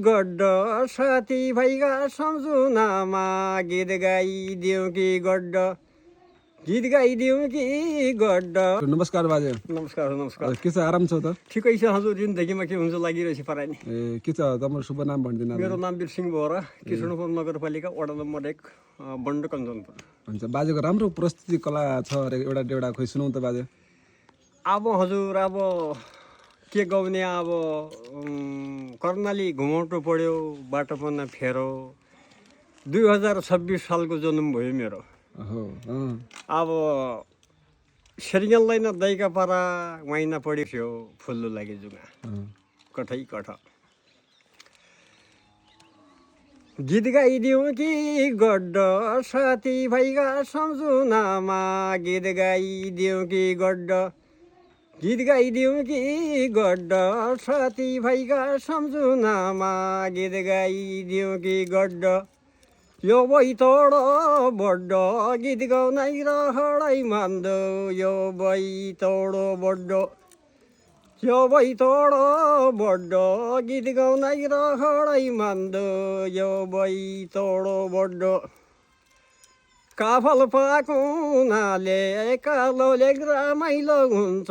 गड्ड साथी भाइका सम्झुनामा गीत गाइदिउँ कि गड्ड गीत गाइदिउँ कि गड्ड। नमस्कार बाजे। नमस्कार नमस्कार। के छ आराम छ त? ठिकै छ हजुर, जिन्दगीमा के हुन्छ लागिरहेछ पराइ नि। के छ तपाईको शुभ नाम भनिदिनु? मेरो नाम वीरसिंह बोहरा, कृष्णपुर नगरपालिका वडा नम्बर 1 बन्ड कञ्चनपुर। हुन्छ, बाजेको राम्रो प्रस्तुति कला छ अरे, एउटा खोइ सुनाउ त बाजे। अब हजुर अब के गाउने, अब कर्णाली घुमौटो पढ्यो बाटोपना फेरो। 2026 सालको जन्म भयो मेरो। अब सेरियललाई न दैका पारा महिना पढ्यो थियो फुल्लो लागे जुगा कठै कठ। गीत गाइदिउँ कि गड्ड साथी भाइका सम्झुनामा गीत गाइदिउँ कि गड्ड गीत गाइदिउँ कि गड्ड साथी भाइका सम्झुनामा गीत गाइदिउँ कि गड्ड। यो बैतड बड्ड गीत गाउनै र हडै मान्दो, यो बैतड बड्ड यो बैतड बड्ड गीत गाउनै र हडै मान्दो, यो बैतड बड्ड। काफल पाएको हुनाले कालोले रमाइलो हुन्छ,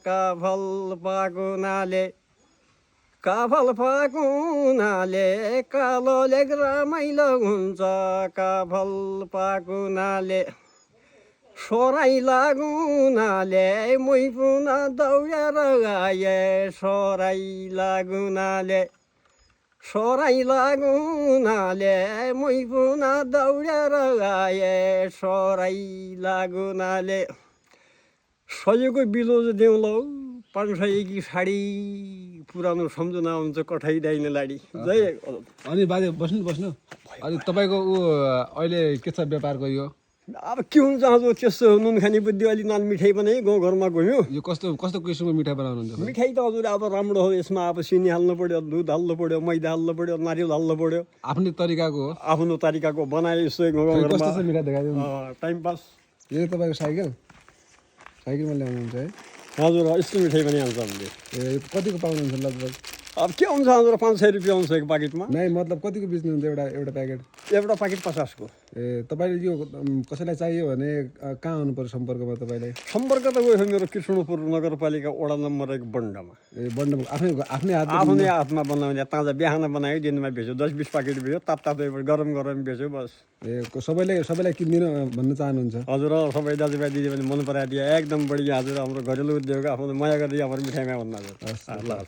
काफल पाएको हुनाले काफल पाएको हुनाले कालोले रमाइलो हुन्छ, काफल पाएको हुनाले सोराइ लागु हुनाले मुइ पुनः दौडेर आए, सोराइ लागु हुनाले सोराइ लागु हुनाले मुइ पुनः दौडेर आए, सोराइ लागु हुनाले। सयको बिलोज देउलौ 500 की साडी पुरानो सम्झना हुन्छ कठै दाइने लाडी। जय। अनि बाजे बस्नु। अनि तपाईँको अहिले के छ व्यापारको? यो अब के हुन्छ हजुर, त्यस्तो नुन खाने बुद्धि अलि नान मिठाई बनाइ गाउँघरमा गयो। यो कस्तो किसिमको मिठाई बनाउनुहुन्छ? मिठाई त हजुर अब राम्रो हो, यसमा अब सिनी हाल्नु पर्यो, दुध हाल्नु पर्यो, मैदा हाल्नु पर्यो, नारियल हाल्नु पर्यो। आफ्नै तरिकाको हो? आफ्नो तरिकाको बनाए यसो कस्तो गाउँघरमा छ मिठाई देखाइदिनु। Time pass. यो तपाईँको साइकलमा ल्याउनुहुन्छ है? हजुर यस्तो मिठाई पनि हाल्छ हामीले। कतिको पाउनुहुन्छ लगभग? अब के हुन्छ हजुर, 500 रुपियाँ आउँछ एक प्याकेटमा। नै मतलब कतिको बेच्नुहुन्छ एउटा प्याकेट? एउटा प्याकेट 50 को। तपाईँले यो कसैलाई चाहियो भने कहाँ आउनु पर्यो सम्पर्कमा? तपाईँलाई सम्पर्क त गयो मेरो कृष्णपुर नगरपालिका वडा नम्बर 1 बन्डमा। बन्डमा आफ्नै हातमा बनाउने, ताजा बिहान बनायो दिनमा बेच्यो, 10-20 प्याकेट बेच्यो, तातो गरम बेच्यो बस। सबैलाई किनिदिनु भन्न चाहनुहुन्छ? हजुर सबै दाजुभाइ दिदीबहिनी मन पराइदियो, एकदम बढिया हजुर। हाम्रो घरेलु उद्योग आफ्नो माया गरेर हाम्रो मिठाईमा भन्नु हजुर। ल।